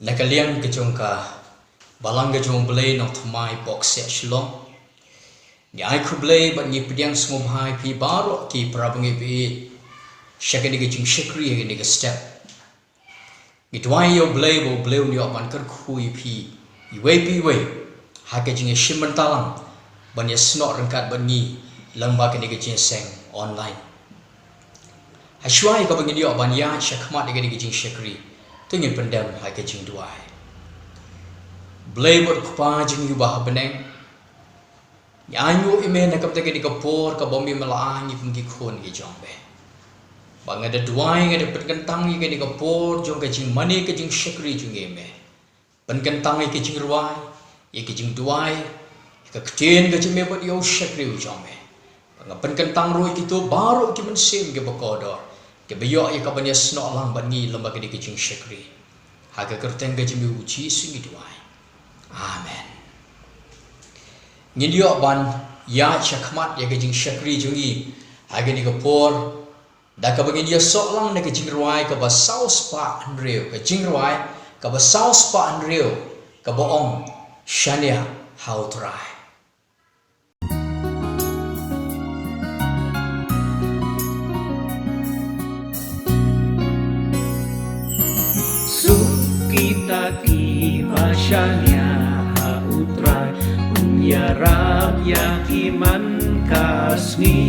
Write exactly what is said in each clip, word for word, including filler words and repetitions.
Na ka liang ka jong ka Balang ka jong U Blei Nongthymmai Boksiah Shillong, ngi ai khublei bad ngi pdiang sngewbha ïa phi baroh ki para bangeit sha kane ka jingshakri ha kane ka step. Ngi duwai ïa U Blei ba U Blei un ïoh ban kyrkhu ïa phi iwei pa iwei ha ka jingïashim bynta lang ban ïasnoh ryngkat bad ngi lyngba kane ka jingïaseng online. Hashwa ïa kaba ngin ïoh ban ïaid shakhmat ïa kane ka jingshakri, to ngin pyndem ha ka jingduwai. Blei bad Kpa jong ngi uba ha bneng, ngi ainguh ïa me na ka bynta kane ka por kaba me la ai ïa ngi kum ki khun ki jong me, ba nga da duwai, nga da pynkyntang ïa kane ka por jong ka jingmane ka jingshakri jong ngi ïa me. Pynkyntang ïa ka jingrwai, ïa ka jingduwai, ïa ka ktien ka jong me bad ïa u shakri u jong me. Ba nga pynkyntang ruh ïa kito baroh ki mynsiem kiba kordor, kiba ïoh ïa ka ban ïasnoh lang bad ngi lyngba kane ka jingshakri. Ha ka kyrteng ka jong me U Jisu ngi duwai. Amen. Ngin ïoh ban ïaid shakhmat ïa ka jingshakri jong ngi ha kane ka por, da kaba ngin ïasoh lang na ka jingrwai kaba saw spah hynriew, ka jingrwai kaba saw spah hynriew, kaba ong, Shaniah ha U Trai. Suk kita kiba shaniah ha U Trai, un ïarap ïa ki man ka sngi.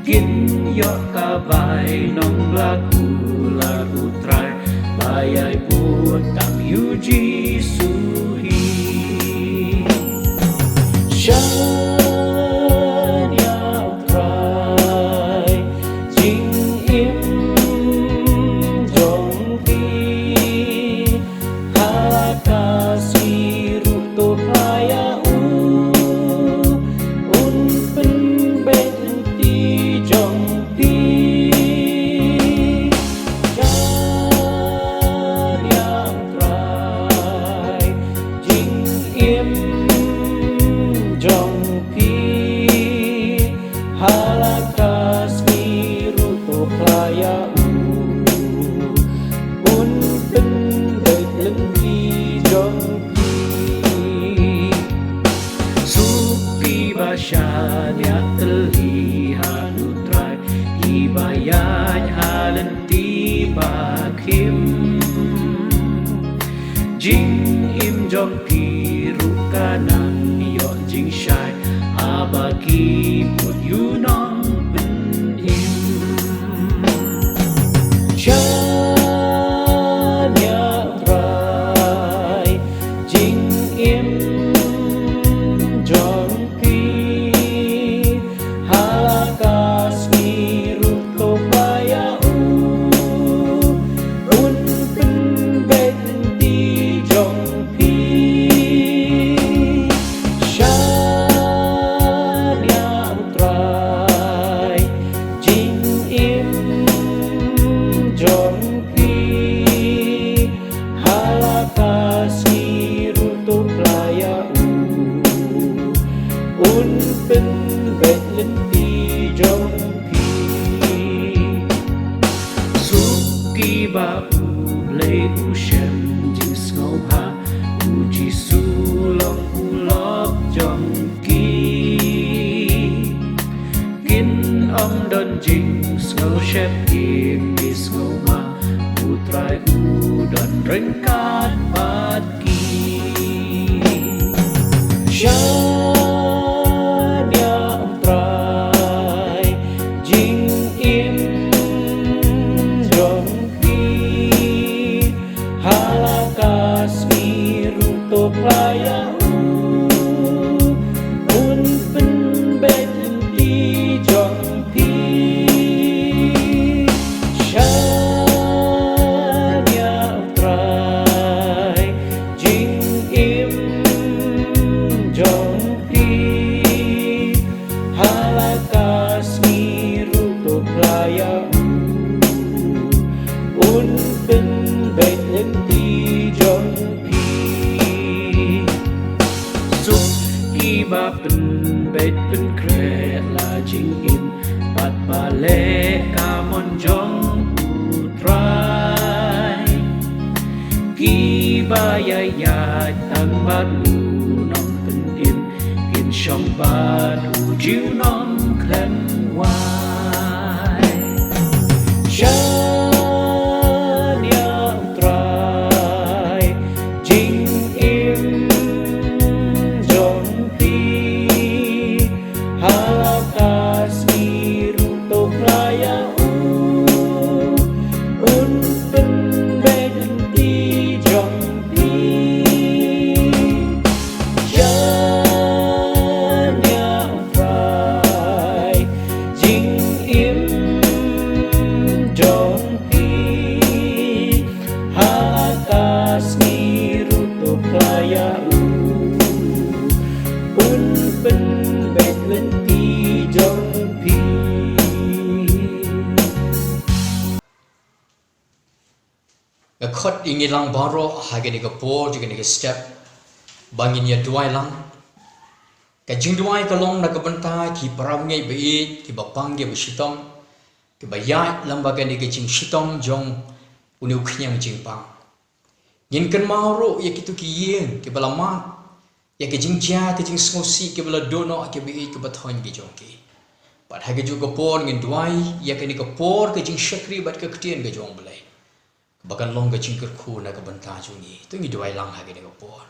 Kin ïoh ka bainong la kular U Trai, ba ïai bud tang ïa U Jisu hi. Shaniah U Trai, jingim jong phi, ha la ka sngi ruh to phla ïa u, un pynbeit lynti jong phi. Shaniah U Trai, jingim jong phi, ha la ka sngi ruh to phla ïa u, un pynbeit lynti jong phi. Suk kiba shaniah tylli ha U Trai, kiba ïaid ha lynti ba khim. Jingim jong phi ruh ka nang ïoh jingshai, haba ki bud ïa u Nongpynim. Shaniah U Trai, jingim jong phi, ha la ka sngi ruh to phla ïa u, un pynbeit lynti jong phi. Shaniah U Trai, jingim jong phi, ha la ka sngi ruh to phla ïa u, un pynbeit lynti jong phi. Suk kiba U Blei u shem jingsngewbha, U Jisu long u lok jong ki. Kin ym don jingsngew sheptieng ne sngewma, U Trai u don ryngkat bad ki. Shaniah U Trai, jingim jong phi, ha la ka sngi ruh to phla ïa u, un pynbeit lynti jong phi. Shaniah U Trai, jingim jong phi, ha la ka sngi ruh to phla ïa u, un pynbeit lynti jong phi. Suk kiba pynbeit pynkhreh la jingim, bad ba leh ka mon jong U Trai. Ïaid tang bad u nongpynim, kin shong bad u junom khlem wai. Shaniah u Trai, jingim jong phi ha la ka sngi ruh to khlaiñ ïa u, un pynbeit lynti jong phi. Shaniah u Trai, jingim jong phi ha la ka sngi ruh to khlaiñ ïa u, un pynbeit lynti jong phi. Nga khot ïa ngi lang baroh ha kane ka por, ha kane ka step, ba ngin ïa duwai lang. Ka jingduwai ka long na ka bynta ki para bangeit ba ïeit, kiba pang kiba shitom, kiba ïaid lyngba kane ka jingshitom jong une u khñiang jingpang. Ngin kynmaw ruh ïa kito ki ïing kiba la mad ïa ka jingjia ka jingsngewsih, kiba la duh noh kiba ïeit kiba thoiñ ki jong ki. Bad ha kajuh ka por ngin duwai ïa kane ka por ka jingshakri bad ka ktien ka jong U Blei, ba kan long ka jingkyrkhu na ka bynta jong ngi. To ngi duwai lang ha kane ka por.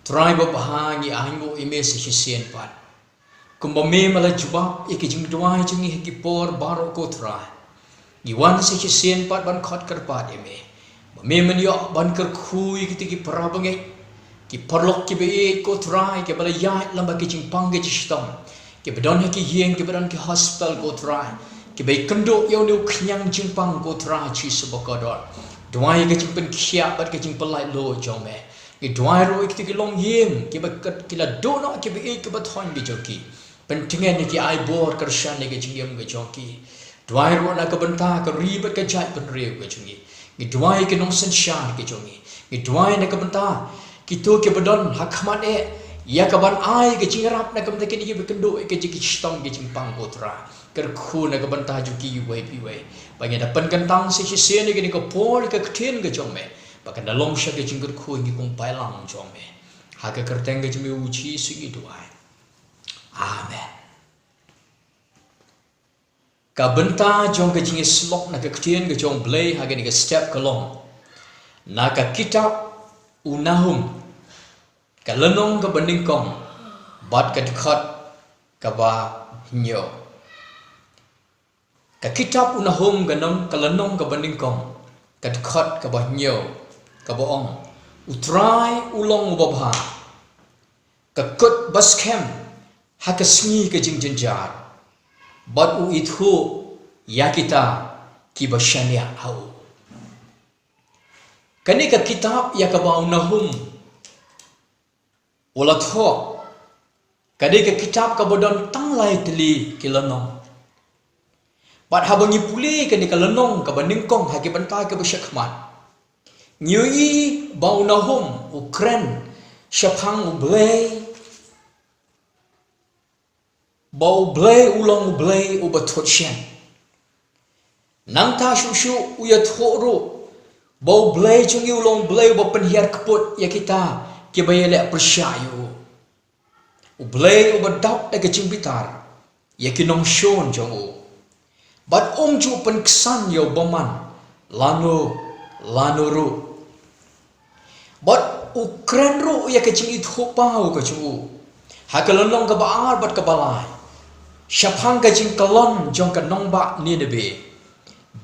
Trai babha, ngi ainguh ïa me sa shisien pat. Kumba me me la jubab ïa ki jingduwai jong ngi ha ki por baroh ko Trai, ngi wan sa shisien pat ban khot kyrpad ïa me, ba me men ïoh ban kyrkhu ïa kito ki para bangeit, ki paralok kiba ïeit ko Trai, kiba la ïaid lyngba ki jingpang ki jingshitom, kiba don ha ki ïing, kiba don ki hospital ko Trai, kiba ïakynduh ïa une u khñiang jingpang ko Trai Jisu bakordor. Duwai ka jingpynkhiah bad ka jingpynlait luid jong me. Ngi duwai ruh ïa kito ki longïing kiba kat-, ki la duh noh kiba ïeit kiba thoiñ ki jong ki. Pyntngen ïa ki, ai bor kyrshan ïa ka jingim ka jong ki. Duwai ruh na ka bynta ka ri bad ka jaitbynriew ka jong ngi. Ngi duwai ïa ki nongsynshar ki jong ngi. Ngi duwai na ka bynta kito kiba don ha khmat eh, ïa kaban ai ka jingïarap na ka bynta kine kiba ïakynduh ïa ka jingshitom ka jingpang ko Trai. Kyrkhu na ka bynta jong ki iwei pa iwei. Ba ngin da pynkyntang sa shisien ïa kane ka por ïa ka ktien ka jong me, ba kan da long sha ka jingkyrkhu ïa ngi kum paidlang jong me. Ha ka kyrteng ka jong me U Jisu ngi duwai. Amen. Ka bynta jong ka jingïasyllok na ka ktien ka jong U Blei ha kane ka step ka long na ka kitab u Nahum, ka lynnong kaba nyngkong bad ka dkhot kaba hynñiew. Ka kitab u Nahum ka nong, ka lynnong kaba nyngkong, ka dkhot kaba hynñiew, kaba ong: U Trai u long uba bha, ka kut ba skhem ha ka sngi ka jingjynjar, bad u ithuh ïa kita kiba shaniah ha u. Kane ka kitab ïa kaba u Nahum u la thoh, ka dei ka kitab kaba don tang lai tylli ki lynnong. Bad haba ngi pule kane ka lynnong kaba nyngkong ha ki bynta kiba shakhmat, ngi ïohi ba u Nahum u kren shaphang U Blei, ba U Blei u long U Blei uba thut shen. Nangta shuh shuh u ïathuh ruh ba U Blei jong ngi u long U Blei uba pynhiar kput ïa kita kiba ïaleh pyrshah ïa u. U Blei uba dap da ka jingbitar ïa ki nongshun jong u, bad um ju pynksan ïa u bymman lano lano ruh. Bad u kren ruh ïa ka jingithuhpaw ka jong u ha ka lynnong kaba ar bad kaba lai shaphang ka jingkyllon jong ka nongbah Nineveh,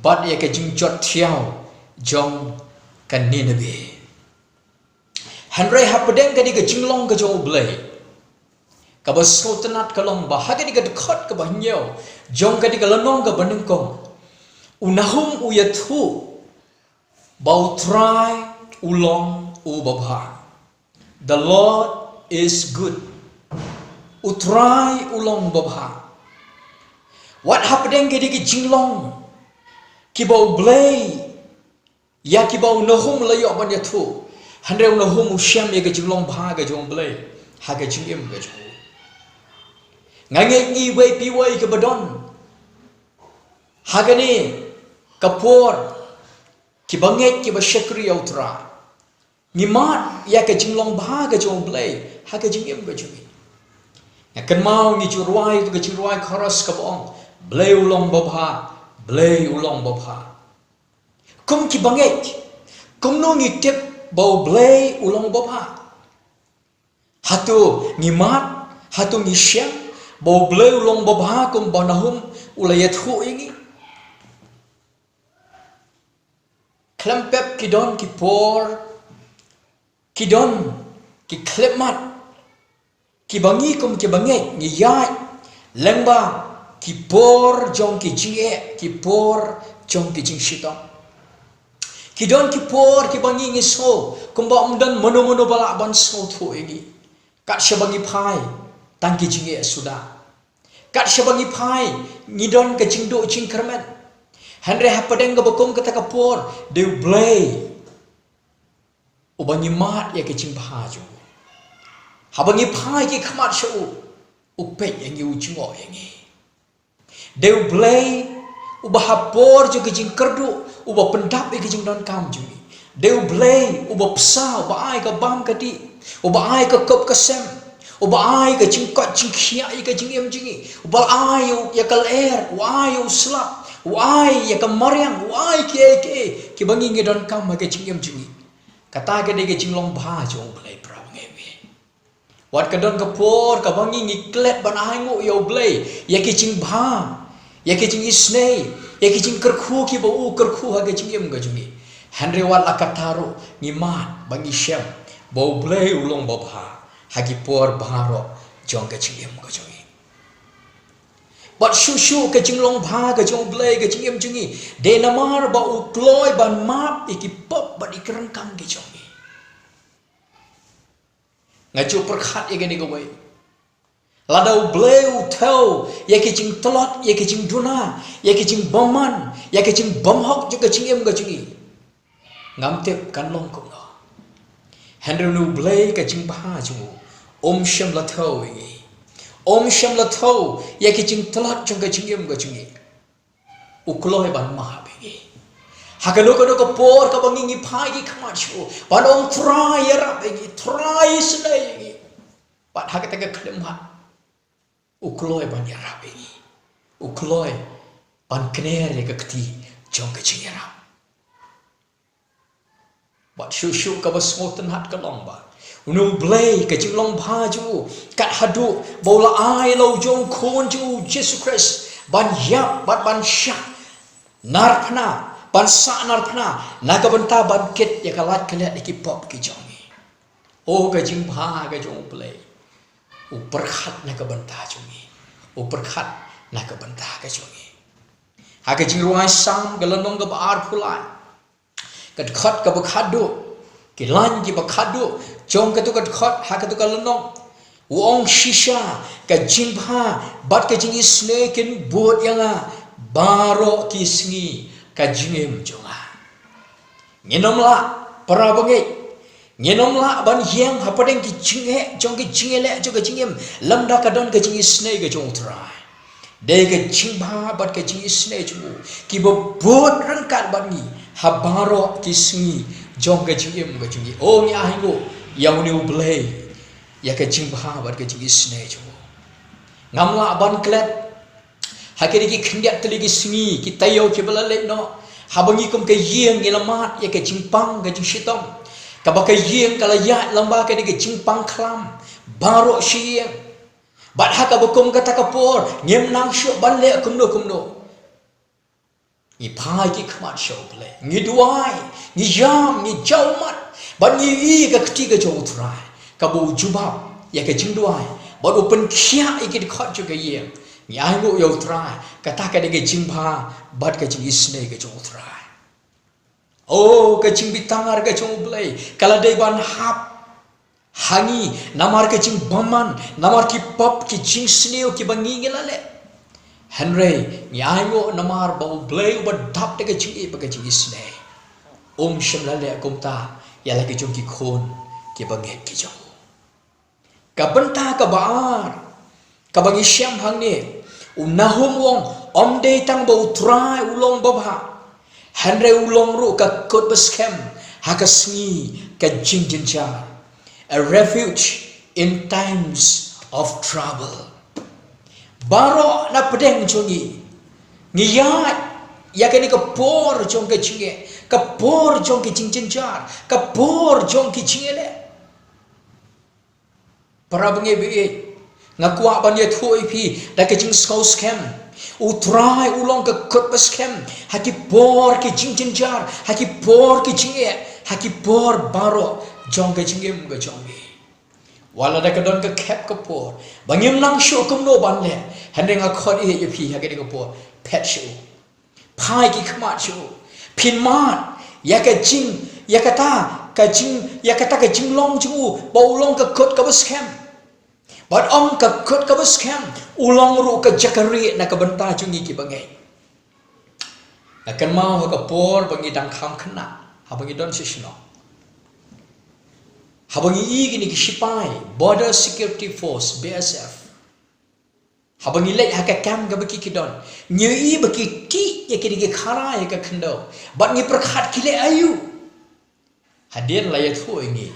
bad ïa ka jingjot thiaw jong ka Nineveh. Hynrei hapdeng kane ka jinglong ka jong U Blei, kaba sngewtynnat ka long ba ha kane ka dkhot kaba hynñiew jong kane ka lynnong kaba nyngkong, u Nahum u ïathuh ba U Trai u long uba bha. The Lord is good. U Trai u long uba bha. Wat hapdeng kine ki jinglong kiba U Blei, ïa kiba u Nahum u la ïoh ban ïathuh, hynrei u Nahum u shem ïa ka jinglong bha ka jong U Blei ha ka jingim ka jong u. Nga ngeit ngi iwei pa iwei kiba don ha kane ka por, kiba ngeit, kiba shakri ïa U Trai, Ngi mad ïa ka jinglong bha ka jong U Blei ha ka jingim ka jong ngi. Nga kynmaw ngi ju rwai ïa ka jingrwai chorus kaba ong, Blei u long babha, Blei u long babha. Kum ki bangeit, kumno ngi tip ba U Blei u long babha? Hato ngi mad, hato ngi shem ba U Blei u long babha kumba u Nahum u la ïathuh ïa ngi? Khlem pep ki don ki por, ki don ki khyllipmat kiba ngi kum ki bangeit ngi ïaid lyngba ki por jong ki jingeh, ki por jong ki jingshitom. Ki don ki por kiba ngi ngi sngew kumba ym don mano mano ba lah ban sngewthuh ïa ngi. Kat shaba ngi phai, tang ki jingeh suda. Kat shaba ngi phai, ngi don ka jingduh jingkyrmen. Hynrei hapdeng kaba kum kata ka por, dei U Blei uba ngi mad ïa ka jingbha jong u. Haba ngi phai ki khmat sha u, u peit ïa ngi, u jngoh ïa ngi. Dei U Blei uba ha por jong ka jingkyrduh uba pyndap ïa ka jingdonkam jong ngi. Dei U Blei uba bsa, uba ai ka bam ka dih, uba ai ka kup ka sem, uba ai ka jingkoit jingkhiah ïa ka jingim jong ngi, uba ai ïa ka lyer, u ai ïa u slap, u ai ïa ka mariang, u ai kiei kiei kiba ngi ngi donkam ha ka jingim jong ngi. Kata ka dei ka jinglong bha jong U Blei, para bangeit. Wat ka don ka por kaba ngi ngi klet ban ainguh ïa U Blei ïa ki jingbha, ïa ki jingisynei, ïa ki jingkyrkhu kiba u kyrkhu ha ka jingim ka jong ngi. Hynrei wat la katta ruh ngi mad ba ngi shem ba U Blei u long babha ha ki por baroh jong ka jingim ka jong ngi. Bad shuh shuh ka jinglong bha ka jong U Blei ha ka jingim jong ngi, dei namar ba u kloi ban map ïa ki pop bad ïa ki ryngkang ki jong ngi. Nga ju pyrkhat ïa kane kawei. Lada U Blei u thew ïa ki jingtlot, ïa ki jingduna, ïa ki jingbymman, ïa ki jingbymhok jong ka jingim ka jong ngi, ngam tip kan long kumno. Hynrei une U Blei ka jingbha jong u um shym la thew ïa ngi. Um shym la thew ïa ki jingtlot jong ka jingim ka jong ngi. U kloi ban map ïa ngi. Ha kano kano ka por kaba ngi ngi phai ki khmat sha u, ban ong, Trai ïarap ïa ngi, Trai isynei ïa ngi. Bad ha kata ka khyllipmat u kloi ban ïarap ïa ngi. U kloi ban kner ïa ka kti jong ka jingïarap. Bad shuh shuh kaba sngewtynnat ka long ba une U Blei ka jinglong bha jong u, kat haduh ba u la ai la u jong u Khun jong u Jisu Khrist ban ïap bad ban shah narphna, ban sah narphna na ka bynta ban kit ïa ka lait ka liat ïa ki pop ki jong ngi. O ka jingbha ka jong U Blei. U pyrkhat na ka bynta jong ngi. U pyrkhat na ka bynta ka jong ngi. Ha ka Jingrwai Salm ka lynnong kaba arphew lai, ka dkhot kaba khatduh, ki lain kiba khatduh jong katu ka dkhot ha katu ka lynnong, u ong, Shisha ka jingbha bad ka jingisynei kin bud ïa nga baroh ki sngi ka jingim jong nga. Ngin ym lah, para bangeit, ngin ym lah ban ïeng hapdeng ki jingeh jong ki jingïaleh jong ka jingim lymda ka don ka jingisynei ka jong U Trai. Dei ka jingbha bad ka jingisynei jong u kiba bud ryngkat bad ngi ha baroh ki sngi jong ka jingim ka jong ngi. O, ngi ainguh ïa une U Blei ïa ka jingbha bad ka jingisynei jong u. Ngam lah ban klet ha kine ki khyndiat tylli ki sngi, ki taïew kiba la leit noh, haba ngi kum ka ïing ngi la mad ïa ka jingpang ka jingshitom, kaba ka ïing ka la ïaid lyngba kane ka jingpang khlam baroh shi ïing. Bad ha kaba kum kata ka por ngim nang shuh ban leh kumno kumno. Ngi phai ki khmat sha U Blei, ngi duwai, ngi ïam, ngi jaw ummat, bad ngi ïohi ka kti ka jong U Trai kaba u jubab ïa ka jingduwai bad u pynkhiah ïa ki dkhot jong ka ïing. Ngi ainguh ïa U Trai, kata ka dei ka jingbha bad ka jingisynei ka jong U Trai. O, ka jingbitar ka jong U Blei ka la dei ban hap ha ngi namar ka jingbymman, namar ki pop ki jingsniew kiba ngi ngi la leh. Hynrei ngi ainguh namar ba U Blei uba dap da ka jingïeit bad ka jingisynei um shym la leh kumta ïa la ki jong ki khun kiba ngeit ki jong u. Ka bynta kaba ar kaba ngi shem hangne, u Nahum u ong, ym dei tang ba U Trai u long babha, hynrei u long ruh ka kut ba skhem ha ka sngi ka jingjynjar. A refuge in times of trouble. Baroh na pdeng jong ngi, ngi ïaid ïa kane ka por jong ka jingeh, ka por jong ka jingjynjar, ka por jong ka jingeh leh. Para bangeit, nga kwah ban ïathuh ïa phi da ka jingsngewskhem. U Trai u long ka kut ba skhem ha ki por ki jingjynjar, ha ki por ki jingeh, ha ki por baroh jong ka jingim ka jong ngi. Wat la da ka don ka khep ka por ba ngim nang shuh kumno ban leh, hynrei nga khot ïa phi ha kane ka por, phet sha u. Phai ki khmat sha u. Pynmad ïa ka jing, ïa kata ka jing, ïa kata ka jinglong jong u ba u long ka kut kaba skhem. Bad ong ka kut kaba skhem, u long ruh ka jaka rieh na ka bynta jong ngi ki bangeit. Nga kynmaw ha ka por ba ngi dang kham khynnah, haba ngi don sha shnong, haba ngi ïohi kine ki shipai Border Security Force, B S F. Haba ngi leit ha ka kem kaba ki ki don, ngi ïohi ba ki tih ïa kine ki kharai ha ka khyndew. Bad ngi pyrkhat ki leh aïu. Hadien la ïathuh ïa ngi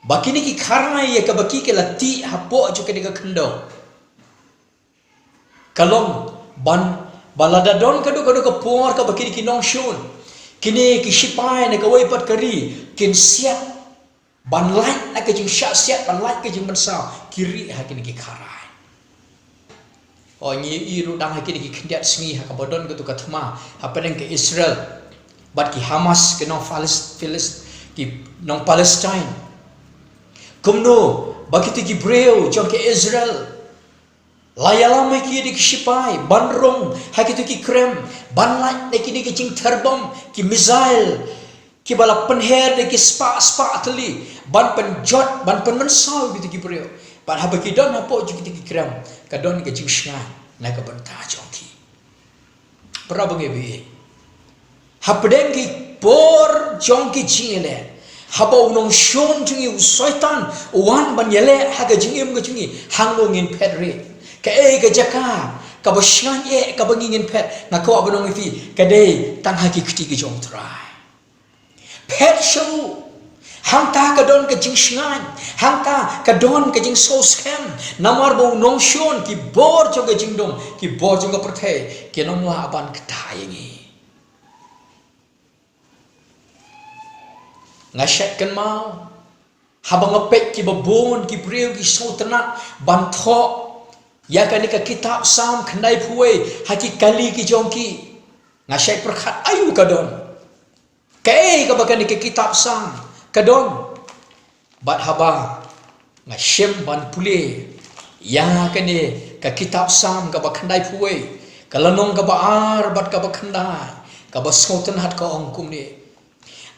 ba kine ki kharai ïa kaba ki ki la tih hapoh jong kane ka khyndew, ka long ban, ba lada don kano kano ka por kaba kine ki nongshun, kine ki shipai na kawei pat ka ri kin siat, ban lait na ka jingshah siat, ban lait ka jingmynsaw, ki rieh ha kine ki kharai. O, ngi ïohi ruh dang ha kine ki khyndiat sngi ha kaba don katu ka thma hapdeng ka Israel bad ki Hamas, ki nong Philis-, Philis-, ki nong Palestine. Kumno ba kito ki briew jong ka Israel la ïalam ïa ki da ki shipai ban rung ha kito ki krem, ban lait na kine ki jingther bom, ki missile kiba la pynher da ki spah spah tylli, ban pynjot, ban pynmynsaw ïa kito ki briew. Bad haba ki don hapoh jong kito ki krem, ka don ka jingshngaiñ na ka bynta jong ki. Para bangeit, hapdeng ki por jong ki jingeh leh, haba u nongshun jong ngi u Soitan u wan ban ïaleh ha ka jingim ka jong ngi, hangno ngin phet rieh? Kaei ka jaka kaba shngaiñ eh kaba ngi ngin phet? Nga kwah ban ong ïa phi, ka dei tang ha ki kti ki jong u Trai. Phet sha u. Hangta ka don ka jingshngaiñ, hangta ka don ka jingsngewskhem. Namar ba u nongshun, ki bor jong ka jingdum, ki bor jong ka pyrthei, kim lah ban ktah ïa ngi. Nga shait kynmaw haba nga peit kiba bun ki briew ki sngewtynnat ban thoh ïa kane ka kitab Salm khyndaiphew wei ha ki kali ki jong ki. Nga shait pyrkhat aïu ka don. Kaei kaba kane ka kitab Salm ka don? Bad haba nga shim ban pule ïa kane ka kitab Salm kaba khyndaiphew wei, ka lynnong kaba ar bad kaba khyndai, kaba sngewtynnat ka ong kumne: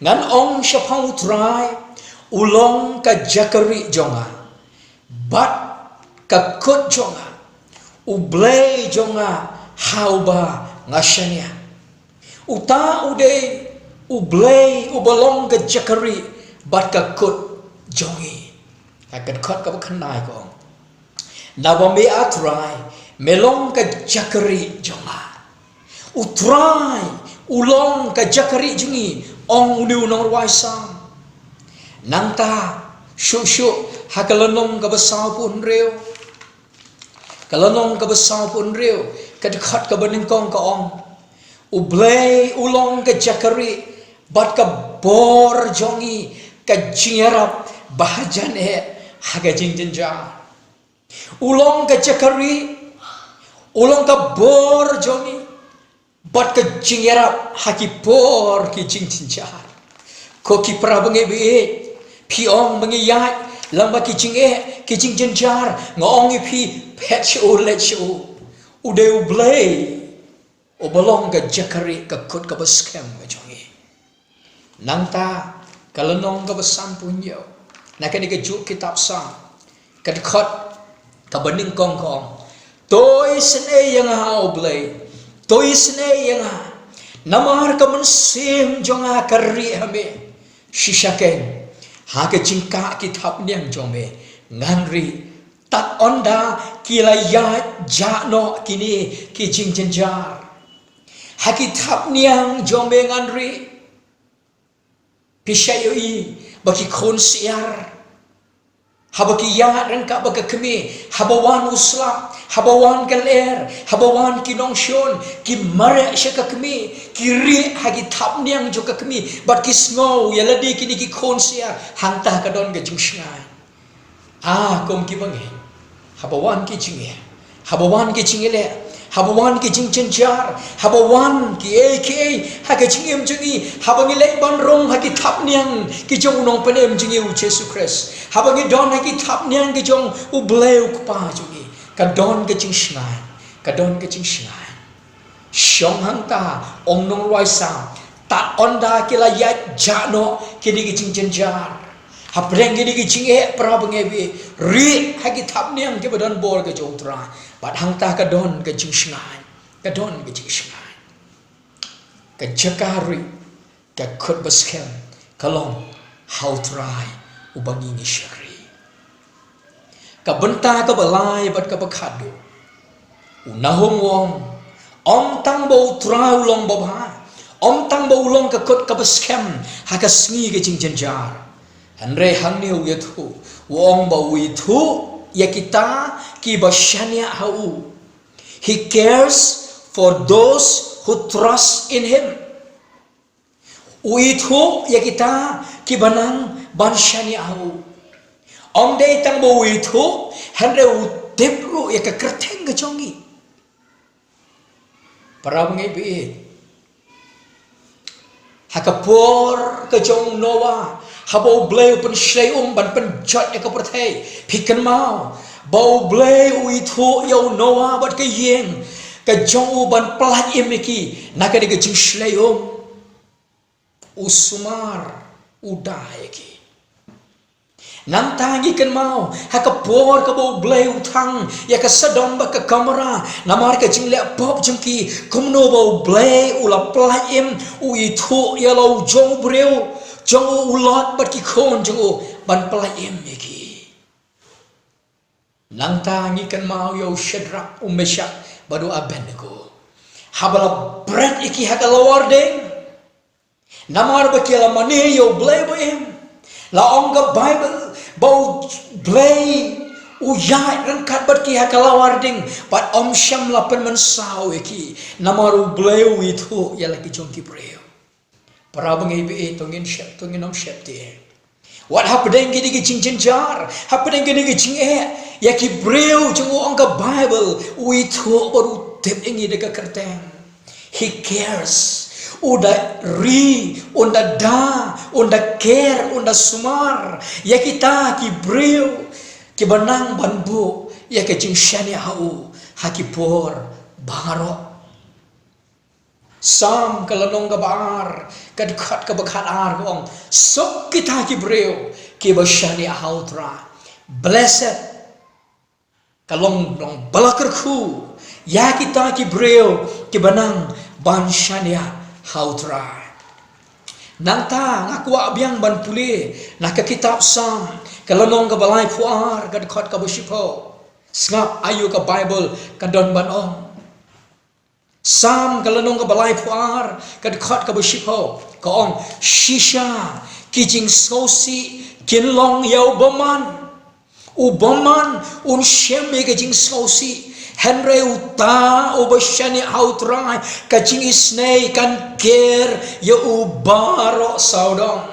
Ngan ong shaphang u Trai, u long ka jaka rieh jong nga bad ka kut jong nga, u Blei jong nga ha uba nga shaniah. Uta u dei u Blei uba long ka jaka rieh bad ka kut jong ngi. Ka dkhot kaba khyndai ka ong: Naba me, A Trai, me long ka jaka rieh jong nga. U Trai u long ka jaka rieh jong ngi, ong une u nongrwai Salm. Nangta shuh shuh ha ka lynnong kaba sawphew hynriew, ka lynnong kaba sawphew hynriew, ka dkhot kaba nyngkong ka ong: U Blei u long ka jaka rieh bad ka bor jong ngi, ka jingïarap ba hajan eh ha ka jingjynjar. U long ka jaka rieh, u long ka bor jong ngi bad ka jingïarap ha ki por ki jingjynjar. Ko ki para bangeit, phi ong ba ngi ïaid lang bad ki jingeh ki jingjynjar, nga ong ïa phi, phet sha u, leit sha u. U dei u Blei uba long ka jaka rieh, ka kut kaba skhem ka jong ngi. Nangta ka lynnong kaba sanphew hynñiew na kane kajuh kitab Salm, ka dkhot kaba nyngkong ka ong: To isynei ïa nga, A Blei, to isynei ïa nga, namar ka mynsiem jong nga ka rieh ha me. Shisha keiñ, ha ka jingkah ki thapniang jong me ngan rieh, tad ynda ki la ïaid jah noh kine ki jingjynjar. Ha ki thapniang jong me ngan rieh. Phi shait ïohi ba ki khun syiar, haba ki ïaid ryngkat bad ka kmie, haba wan u slap, haba wan ka lyer, haba wan ki nongshun, ki mareh sha ka kmie, ki rieh ha ki thapniang jong ka kmie, bad ki sngew ïa lade kine ki khun syiar, hangta ka don ka jingshngaiñ. Ah, kum ki bangeit, haba wan ki jingeh, haba wan ki jingeh, haba wan ki jingjynjar, haba wan kiei kiei ha ka jingim jong ngi, haba ngi leit ban rung ha ki thapniang ki jong u Nongpynim jong ngi u Jisu Khrist, haba ngi don ha ki thapniang ki jong U Blei U Kpa jong ngi, ka don ka jingshngaiñ, ka don ka jingshngaiñ. Shong hangta, ong nongrwai Salm, tad ynda ki la ïaid jah noh kine ki jingjynjar, hapdeng kine ki jingeh, para bangeit, rieh ha ki thapniang kiba don bor ka jong U Trai. Bad hangta ka don ka jingshngaiñ, ka don ka jingshngaiñ. Ka jaka rieh, ka kut ba skhem ka long ha U Trai uba ngi ngi shakri. Ka bynta kaba lai bad kaba khatduh, u Nahum u ong, ym tang ba U Trai u long babha, ym tang ba u long ka kut kaba skhem ha ka sngi ka jingjynjar, hynrei hangne u ïathuh, u ong ba u ithuh ïa kita kiba shaniah ha u. He cares for those who trust in him. U ithuh ïa kita kiba nang ban shaniah ha u. Ym dei tang ba u ithuh, hynrei u tip ruh ïa ka kyrteng ka jong ngi. Para bangeit, ha ka por ka jong u Noah, haba U Blei u pynshlei um ban pynjot ïa ka pyrthei, phi kynmaw ba U Blei u ithuh ïa u Noah bad ka ïing ka jong u ban pyllait im ïa ki na kane ka jingshlei um. U sumar, u da ïa ki. Nangta ngi kynmaw ha ka por kaba U Blei u thang ïa ka Sodom bad ka Gomorrah namar ka jingleh pop jong ki, kumno ba U Blei u la pyllait im, u ithuh ïa la u jong u briew jong u, u Lot bad ki khun jong u, ban pyllait im ïa ki. Nangta ngi kynmaw ïa u Shadrak, u Meshak bad u Abednego, haba la bret ïa ki ha ka lawar ding. Namar ba ki la mane ïa U Blei ba im, la ong ka Baibl ba U Blei u ïaid ryngkat bad ki ha ka lawar ding, bad ym shym la pynmynsaw ïa ki, namar U Blei u ithuh ïa la ki jong ki briew. Para bangeit, to ngin shep, to ngin ym sheptieng. Wat hapdeng kine ki jingjynjar, hapdeng kine ki jingeh ïa ki briew jong u, ong ka Baibl, u ithuh bad u tip ïa ngi da ka kyrteng. He cares. U da ri, un da da, un da care, un da sumar ïa kita ki briew kiba nang ban buh ïa ka jingshaniah ha u ha ki por baroh. Salm ka lynnong kaba ar, ka dkhot kaba khatar ka ong, suk kita ki briew kiba shaniah ha U Trai. Blessed. Ka long, long ba la kyrkhu ïa kita ki briew kiba nang ban shaniah ha U Trai. Nangta nga kwah biang ban pule na ka kitab Salm ka lynnong kaba laiphew ar, ka dkhot kaba shiphew. Sngap aïu ka Baibl ka don ban ong. Salm ka lynnong kaba laiphew ar, ka dkhot kaba shiphew, ka ong, shisha ki jingsngewsih kin long ïa u bymman. U bymman un shem ïa ka jingsngewsih, hynrei uta uba shaniah ha U Trai, ka jingisynei kan ker ïa u baroh sawdong.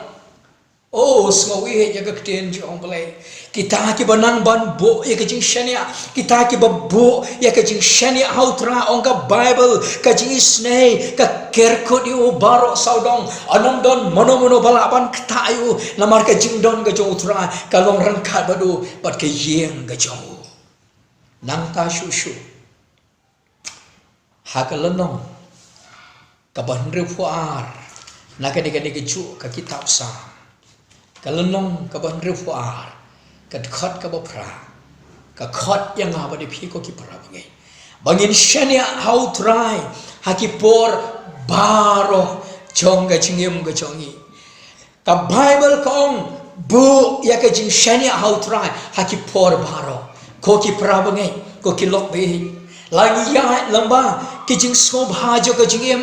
Oh, sngewbha ïa ka ktien jong U Blei. Kita kiba nang ban buh ïa ka jingshaniah, kita kiba buh ïa ka jingshaniah ha U Trai, ong ka Baibl, ka jingisynei ka ker kut ïa u baroh sawdong. Ym don mano mano ba lah ban ktah ïa u, namar ka jingdon ka jong U Trai ka long ryngkat bad u bad ka ïing ka jong u. Nangta shuh shuh, ha ka lynnong kaba hynriewphew ar na kane, kane kajuh ka kitab Salm, ka lynnong kaba hynriewphew ar, ka dkhot kaba phra, ka khot ïa nga bad ïa phi ko ki para bangeit, ba ngin shaniah ha U Trai ha ki por baroh jong ka jingim ka jong ngi. Ka Baibl ka ong, buh ïa ka jingshaniah ha U Trai ha ki por baroh. Ko ki para bangeit, ko ki lok baieit, la ngi ïaid lyngba ki jingsngewbha jong ka jingim,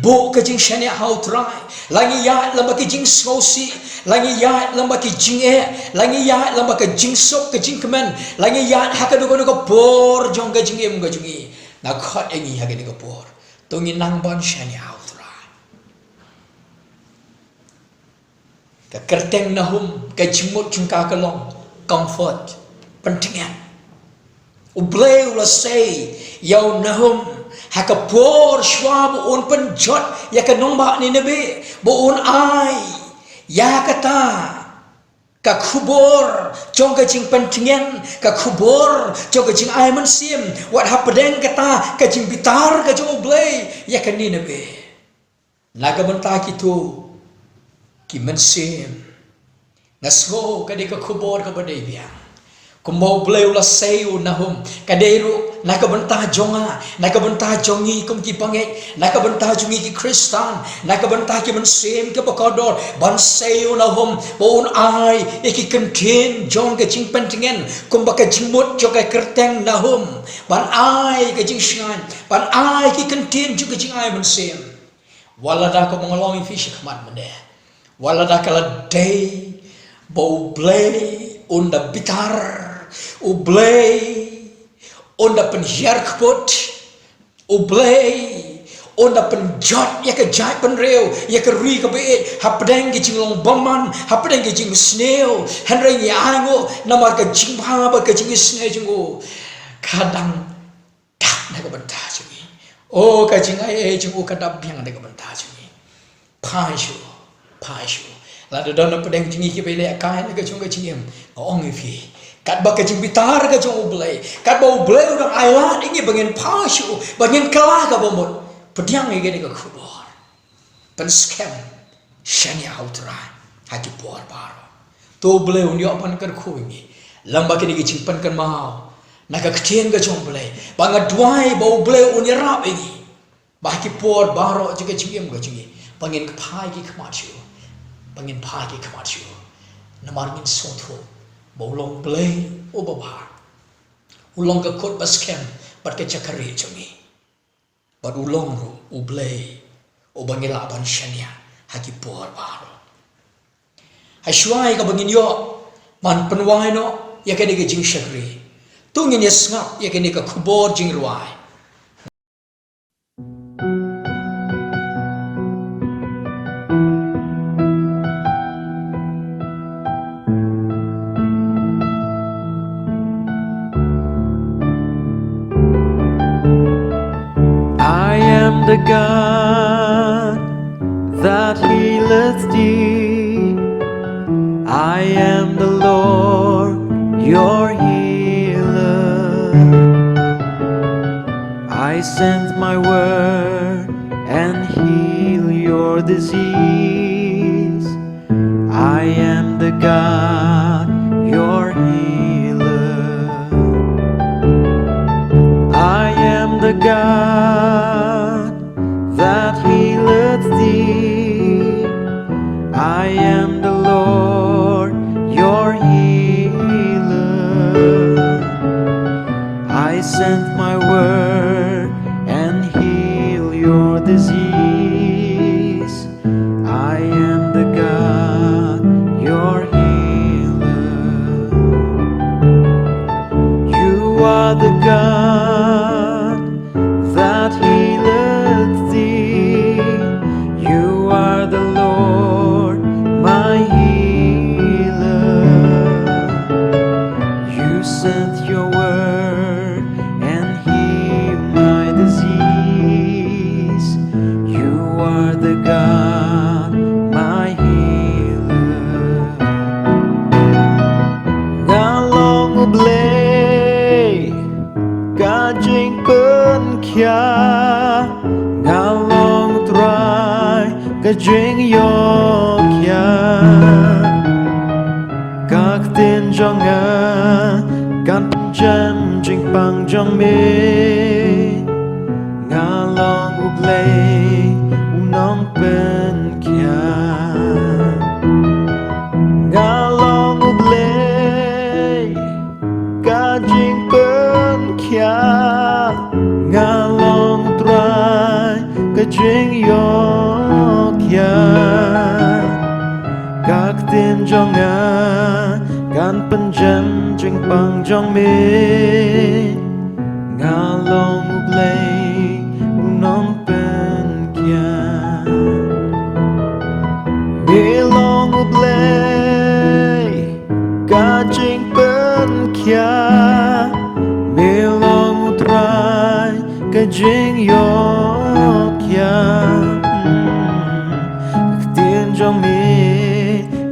buh ka jingshaniah ha U Trai. La ngi ïaid lem bad ka jingsngewsih, la ngi ïaid lem bad ka jingeh, la ngi ïaid lem bad ka jingsuk, ka jingkmen, la ngi ïaid ha kano kano ka por jong ka jingim ka jong ngi. Nga khot ïa ngi ha kane ka por, to ngin nang ban shaniah ha U Trai. Ka kyrteng Nahum, ka jingmut jong ka ka long comfort, pyntngen. U Blei u la sei ïa u Nahum ha ka por shuwa ba un pynjot ïa ka nongbah Nineveh, ba un ai ïa kata ka khubor jong ka jingpyntngen, ka khubor jong ka jingai mynsiem, wat hapdeng kata ka jingbitar ka jong U Blei ïa ka Nineveh. Na ka bynta kito ki mynsiem, nga sngew ka dei ka khubor kaba dei biang. Kumba U Blei u la sei ïa u Nahum, ka dei ruh na ka bynta jong nga, na ka bynta jong ngi kum ki bangeit, na ka bynta jong ngi ki Khristan, na ka bynta ki mynsiem kiba kordor, ban sei ïa u Nahum ba un ai ïa ki kyntien jong ka jingpyntngen, kumba ka jingmut jong ka kyrteng Nahum, ban ai ka jingshngaiñ, ban ai ki kyntien jong ka jingai mynsiem. Wat lada ka bym long ïa phi shakhmat mynne, wat lada ka la dei ba U Blei un da bitar, U Blei un da pynhiar kput, U Blei un da pynjot ïa ka jaitbynriew, ïa ka ri kaba ïeit, hapdeng ka jinglong bymman, hapdeng ka jingsniew, hynrei ngi ainguh namar ka jingbha bad ka jingisynei jong u, ka dang dap na ka bynta jong ngi. O, ka jingai ei jong u ka dap biang na ka bynta jong ngi. Phai shuh, phai shuh. Lada don na pdeng jong ngi kiba leh kai na ka jong ka jingim, nga ong ïa phi, katba ka jingbitar ka jong U Blei, katba U Blei u dang ailad ïa ngi ba ngin phai shuh, ba ngin kylla kaba mut, pdiang ïa kane ka khubor. Pynskhem shaniah ha U Trai ha ki por baroh. To U Blei un ïoh ban kyrkhu ïa ngi lem bad kine ki jingpynkynmaw na ka ktien ka jong U Blei, ba nga duwai ba U Blei un ïarap ïa ngi, ba ha ki por baroh jong ka jingim ka jong ngi, ba ngin phai ki khmat shuh, ba ngin phai ki khmat shuh. Namar ngin sngewthuh ba u long Blei uba bha, u long ka kut ba skhem bad ka jaka rieh jong ngi. Bad u long ruh U Blei uba ngi lah ban shaniah ha ki por baroh. Ha shuwa ïa kaba ngin ïoh ban pynwai noh ïa kane ka jingshakri, to ngin ïa sngap ïa kane ka khubor jingrwai. I am the God that healeth thee. I am the Lord your healer. I sent my word and heal your disease. I am the God, your healer. I am the God that healeth thee. I am the Lord, your healer. I sent my word and heal your disease. I am the God, your healer. You are the God that healeth thee. You are the Lord, my healer. You sent your word and heal my disease. You are the God, my healer. Nga long U Blei ka jingpynkhiah, nga long U Trai ka jingïohiar. Ka ktien jong nga kan pynjem jingpang jong me. Nga long U Blei u nongpynkhiah. Nga long U Blei ka jingpynkhiah. Nga long U Trai ka jingïoh Nga kan pynjem jingpang jong me. Nga long U Blei u nongpynkhia. Me long U Blei ka jingpynkhia. Me long U Trai ka jingïoh khia. Ka ktien jong me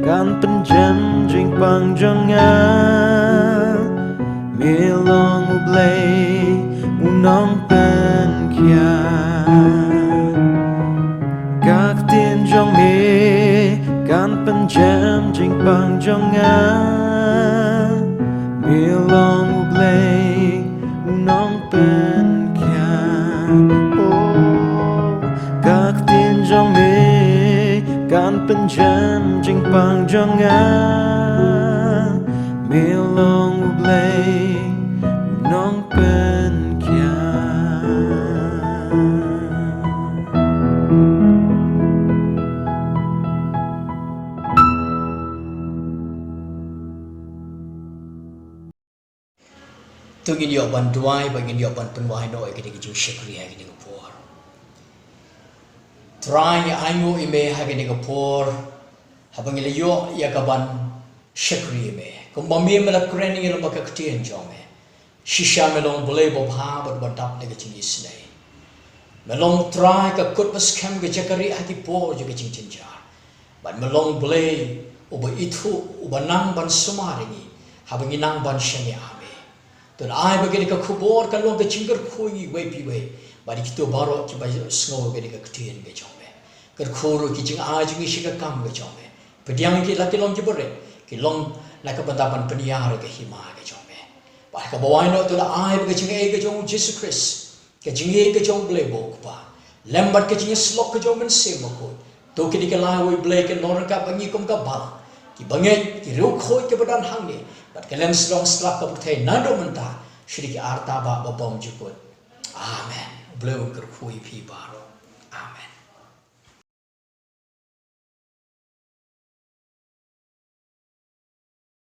kan pynjem jingpang jong nga. Me long U Blei u nongpynkhia. Ka ktien jong me kan pynjem jingpang jong nga. Me long U Blei u nongpynkhia. Oh, ka ktien jong me kan pynjem jingpang jong nga. Me long U Blei u nongpynkhia. To ngin ïoh ban duwai, ba ngin ïoh ban pynwai noh ïa kane ka jingshakri ha kane ka por. Trai, ngi ainguh ïa me ha kane ka por, haba ngi la ïoh ïa ka ban shakri ïa me. Kumba me me la kren ïa ngi lyngba ka ktien jong me. Shisha me long Blei babha bad ba dap da ka jingisynei. Me long Trai ka kut ba skhem ka jaka rieh ha ki por jong ka jingjynjar. Bad me long Blei uba ithuh, uba nang ban sumar ïa ngi haba ngi nang ban shaniah ha me. To ai ba kane ka khubor kan long ka jingkyrkhu ïa ngi iwei pa iwei. Bad ïa kito baroh kiba sngew ïa kane ka ktien ka jong me. Kyrkhu ruh ki jingai jong ngi sha ka kam ka jong me. Pdiang ïa ki la ki long kiba rit, ki long na ka bynta ban pynïar ïa ka hima ka jong me. Bad kaba wai noh to ai ba ka jingaiei ka jong U Jisu Khrist, ka jingïeit ka jong U Blei ba U Kpa, lem bad ka jingïasyllok ka jong U Mynsiem Bakhuid, to kine ki lai wei Blei ki nongryngkat bad ngi kum ka balang, kiba ngeit, ki riewkhuid kiba don hangne, bad ka lem sdang slap ka pyrthei naduh mynta sha ki arta ba bymjukut. Amen. U Blei un kyrkhu ïa phi baroh.